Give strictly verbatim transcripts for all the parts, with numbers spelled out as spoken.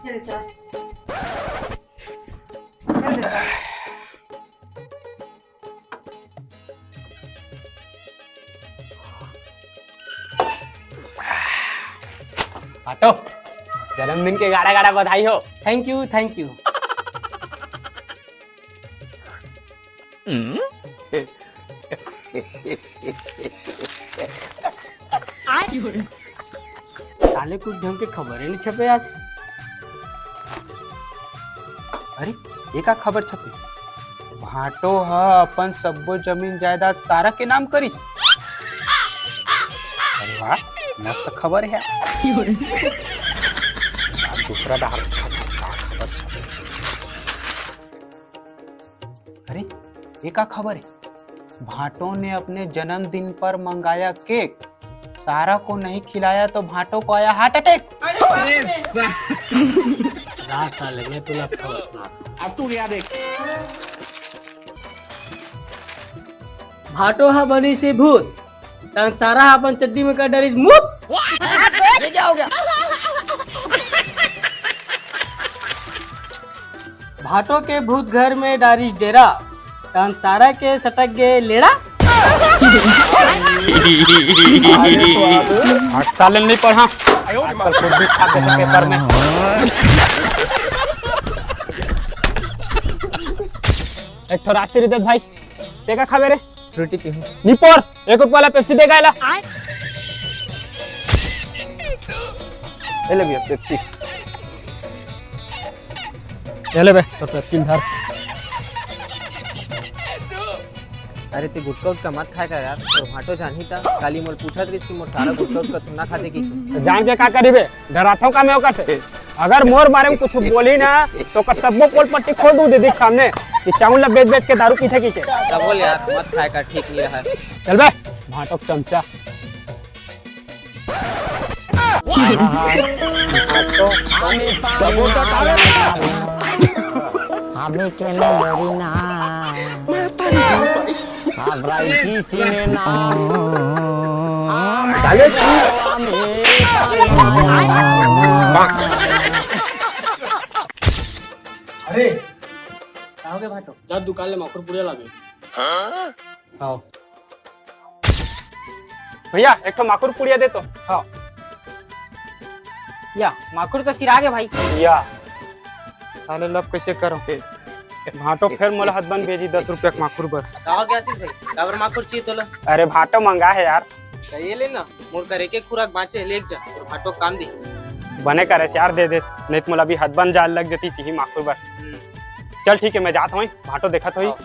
चल, चल। चल, चल। भाटो, जन्मदिन के गाड़ा गाड़ा बधाई हो। Thank you, thank you। साले कुछ ढंग के खबर ही नहीं छपे आज। अरे, ये का खबर छपे? भाटो ह अपन सब्बो जमीन जायदाद सारा के नाम करिस। अरे वाह, मस्त खबर है। दूसरा डहार का खबर छपे? अरे, ये का खबर है? भाटो ने अपने जन्मदिन पर मंगाया केक, सारा को नहीं खिलाया तो भाटो को आया हार्ट अटैक। रात साले, मैं तुला खबर सुना। अब तू क्या देख। भाटो ह बनी से भूत, तन सारा ह अपन चड्डी में कर डारिस मूत। ये क्या हो गया? भाटो के भूत घर में डारिस डेरा, तन सारा के सटक गे लेड़ा। आज साले नहीं पढ़ा, आजकल खुद भी छाप देता पेपर में। एक ठो राशि रिदत भाई, तेका खाबे रे? फ्रूटी पीहूं। निपोर, एक रुपया वाला पेप्सी दे गायला। ए ले भैया, पेप्सी। ए ले बे, तो पेप्सी धर। अरे, ते गुटखा उटखा मत खाए कर यार, तोर भाटो जानही ता, काली मोल पूछत रहिस कि मोर सारा गुटखा उटखा तुम ना खाते की। तो जान के का करी बे? डराथों का मैं ओकर से। अगर मोर बारे में कुछ बोली ना, तो ओकर सब्बो पोल पट्टी खोल दूं दीदी के सामने कि चाउर ला बेच बेच के दारू पीथे की के। तब बोल यार, मत खाए कर, ठीक नहीं रहा। चल बे, भाटो के चमचा। हमें पानी ना, हमें के ना डरी ना। अब राई किसी ने ना। साले तू। अरे, का हो गया भाटो? जा दुकान ले माखुर पुड़िया लाबे। हाँ। भैया, एक ठो माखुर पुड़िया दे तो। हाँ। या, माखुर तो सिरा गे भाई। या। साले लब कैसे करो? भाटो फेर मोला हदबन भेजी दस रुपया के माखुर बर। का हो गया आशीष भाई? काबर माखुर चाहिए तोला? अरे भाटो मंगा है यार। तो ये ले ना, मोर कर एक एक खुराक बांचे, ले जा, और भाटो काम दी। बने करे यार, दे दे, नहीं तो मोला अभी हदबन जाल लग जाती सिही माखुर बर। हम्म। चल ठीक है, मैं जात हूँ, भाटो देखत होई। हाँ।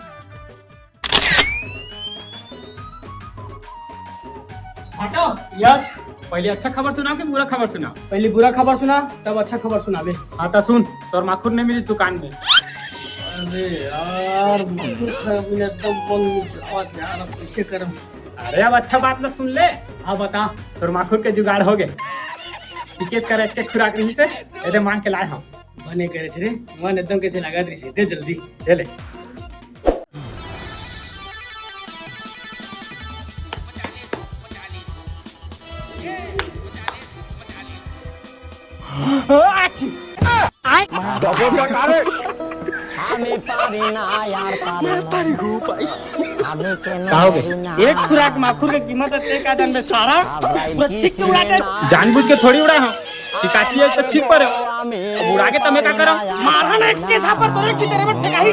हटो। यस। पहले अच्छा खबर सुनाओ कि बुरा खबर सुनाओ? पहले बुरा खबर सुना, तब अच्छा खबर सुनाबे। हाँ, तो सुन, तोर माखुर नहीं मिली दुकान में। अरे यार, माखुर खाए बिना एकदम मन मुचलावत यार, अब कैसे करम? अरे, अब अच्छा बात ला सुन ले। हाँ, बता। तोर माखुर के जुगाड़ हो गए। टिकेश कर एक के खुराक रही से, एदे मांग के लाए हम। बने करे रे, मन एकदम कैसे लागत रही से, दे जल्दी। ले ले। हमें पारी ना यार, पारी ना। हमें के ना का हो गए? पारी ना। एक खुराक माखुर के कीमत है, ते का जानबे सारा? अब भाई पूरा छीक के उड़ाते। जानबूझ के थोड़ी उड़ा हम। शिकायती है तो छीक पर है। अब उड़ा के तमे का करो? मारा ना एक के झापर तोरे की तेरे में ठेकाही।